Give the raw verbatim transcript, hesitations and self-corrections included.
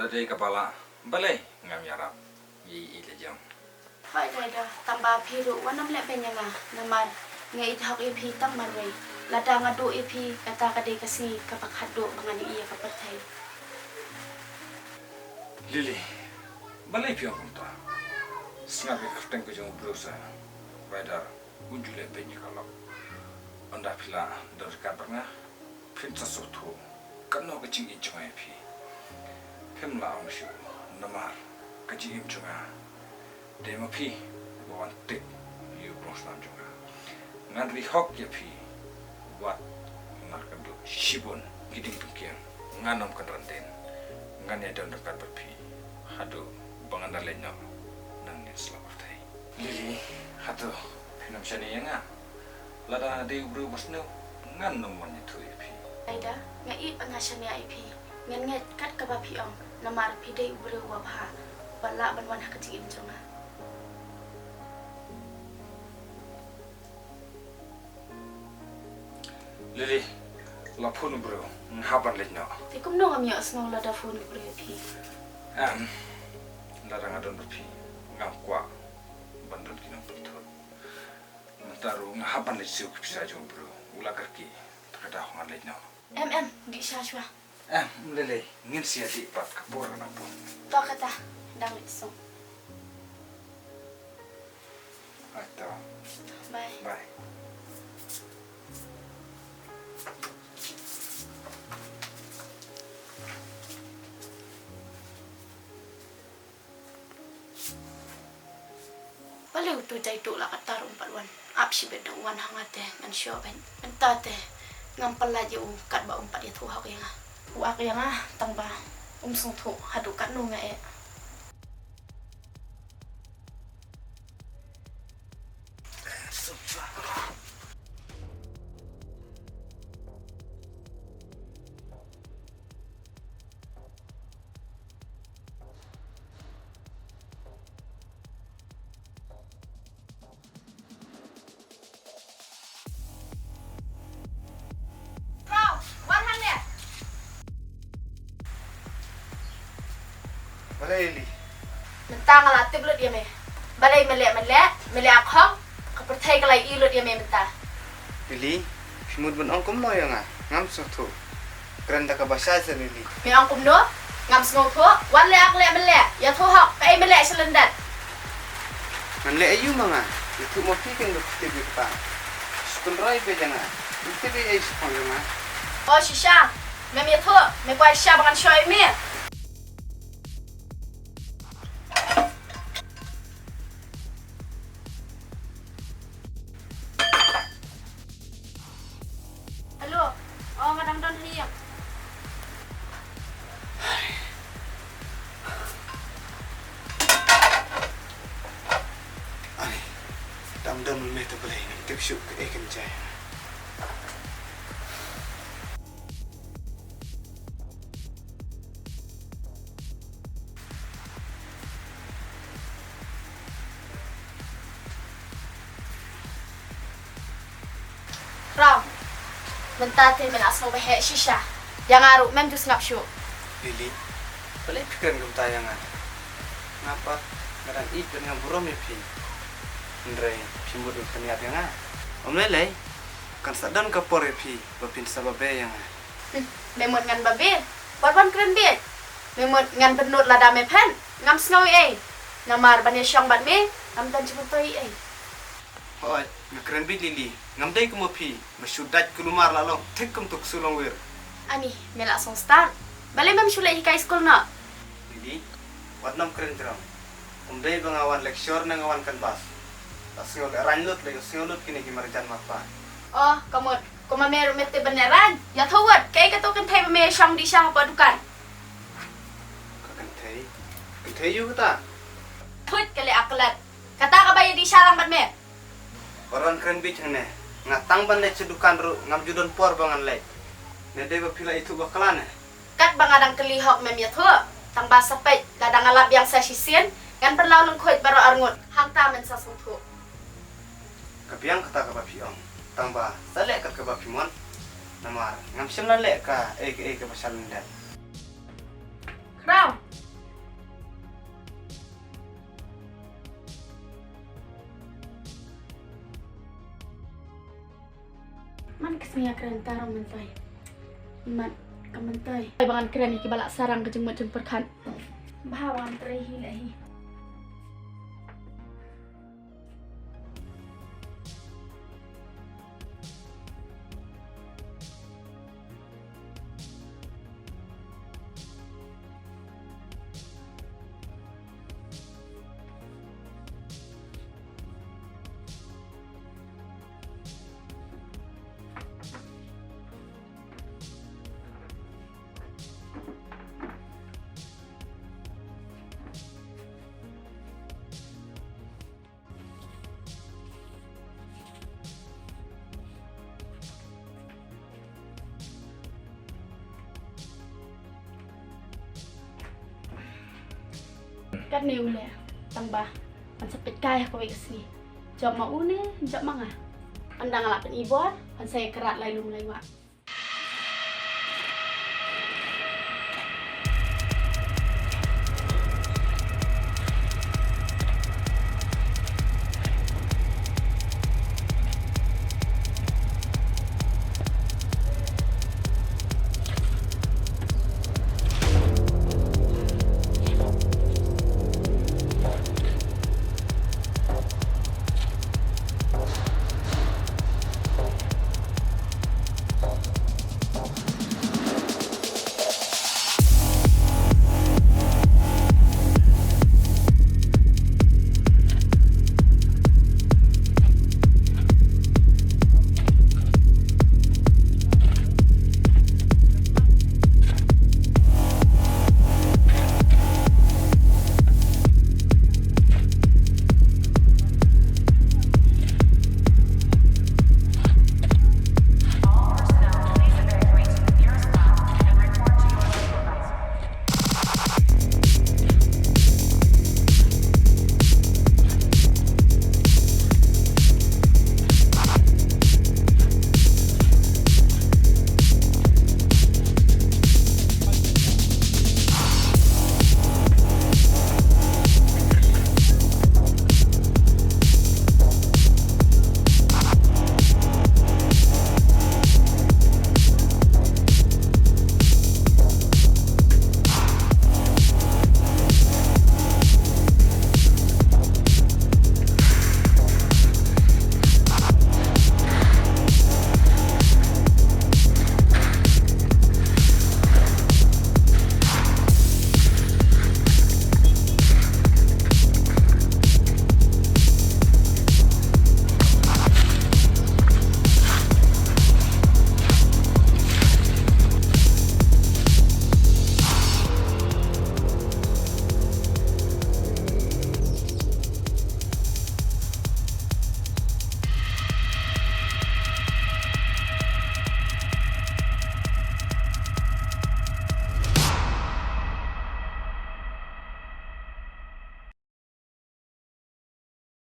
Re ka bala, balei ngam ïarap? Ïa i la jong. Hoi dei da, tang ba phi ruh wat nym leh beiñ ïa nga, namar nga ïeit hok ïa phi tang marwei. Lada nga duh ïa phi, kata ka dei ka sngi kaba khatduh ba ngan ïohi ïa ka pyrthei. Lily, balei phi ong kumta? Sngap ïa ka kyrteng ka jong u briew sa. Wai da, un ju leh beiñ ïa ka lok. Ynda phi la don ryngkat bad nga, phin sa sngewthuh kano ka jingim jong nga ïa phi. Phim lah ong shuh, namar ka jingim jong nga dei ma phi ba wan tip ïa u boss nam jong nga. Ngan ri hok ïa phi wat na ka duh shibun ki dieng jong ki. Ngan ym kynran dien. Ngan ïa don ryngkat bad phi haduh ba ngan da leit noh na ine i sla pyrthei. Lily, hato phin ym shaniah ïa nga? Lada nga dei u briew ba sniew, ngan ym mon ïathuh ïa phi. Aida, nga ïeit ba nga shaniah ïa phi. Ngan ngeit kat kaba phi ong, namar phi dei u briew uba bha, uba lah ban wan ha ka jingim jong nga. Lily, la phone u briew, nga hap ban leit noh. Te kumno ngam ïohsngew lada phone u briew ïa phi? Em, lada nga don bad phi, ngam kwah ban don ki nongpynthut. Mynta ruh nga hap ban leit siew ki pisa jong u briew, u la kyrkieh, te ka daw ngan leit noh. Em, em, dih sha shuwa. Em, ym lei lei, ngin sa ïadih pat ka por nangta. To kata, dang leit suk. Ai to. Bye. Bye. Balei uto u Jaitu la katta ruh um pat wan? Ap shibit da u wan ha nga te ngan shu beiñ. Mynta te ngam pat lait ïa u katba um pat ïathuh hok ïa nga. U ak ïa nga tang ba um sngewthuh haduh katno nga eh. Khraw, wan hangne. Balei Lily? Mynta nga la tip lut ïa me. Balei me leh, me leh, me leh akhong, ka pyrthei ka la ïohi lut ïa me mynta. Lily, phi mut ban ong kumno ïa nga? Ngam sngewthuh. Kren da kaba shai seh Lily. Me ong kumno? Ngam sngewthuh. Wan leh ak leh me leh. Ïathuh hok kaei me leh sha lyndet. Ngan leh aïu ma nga? Ïathuh ma phi kein ba phi tip ïa kata. Shu kynroi beit ïa nga. Phi tip ei ei shaphang jong nga? O shisha. Mem ïathuh. Me kwah shisha ba ngan shoi me. Hello. O, nga dang don hi ïa. Ai, dang don me te balei ngam tip shuh kaei kan jia. Khraw. Mynta te me la sngew ba heh shisha. Ïa nga ruh mem ju sngap shuh. Lily, balei phi kren kumta ïa nga? Nga pat nga dang ïeit bad nga burom ïa phi. Hynrei phi mut ban pynïap ïa nga. Ym lei lei. Kan sa don ka por ïa phi ba phin sa babe ïa nga. Hmm, me mut ngan babe? Wat ban kren bieit. Me mut ngan bynnud lada me phet? Ngam sngew ei ei. Namar ban ïashong bad me ngam don jingmyntoi ei ei. Hooid, nga kren bieit Lily. Ngam dei kum ma phi ba shu dait kulmar la long thik kum tu ksu longwir. Ani, me la song start. Balei mem shu leit hikai skul noh? Lily, wat nym kren jrong. Ym dei ba nga wan lecture ne nga wan canvass. La sngew lehraiñ lut, la sngew lut kine ki marjan marpa. Oh, ka mut. Kumba me ruh me tip ban lehraiñ. Ïathuh wut, kaei kato kynthei ba me shong dih sha hapoh dukan? Ka kynthei? Kynthei aïu kata? Thuid ka leh aklat. Kata kaba ïa dih sha lang bad me. Wat wan kren bieit hangne. Nga tang ban leit sha dukan ruh ngam ju don por ba ngan leit. Ne dei ba phi la ithuh bakla ne? Katba nga dang kylli hok mem ïathuh. Tang ba sa peit lada nga lap biang sa shisien ngan pynlaw lyngkhuid baroh arngut. Hangta men sa sngewthuh. Ka biang kata kaba phi ong. Tang ba sa leh kat kaba phi mon. Namar ngam shym la leh kaei kaei kaba sha lyndet. Khraw. Man ka sngi ïa kren tang mynta. Mat ka mynta. Ai ba ngan kren ïa kiba la sarang ka jingmut jingpyrkhat. Bha ba ngan trei hi la hi. Katne u leh tang ba ngan sa peit kai ha kawei ka sngi. Jop ma u ne jop ma nga. Ynda nga la pyni bor ngan sa ïakrat lai lum lai wah.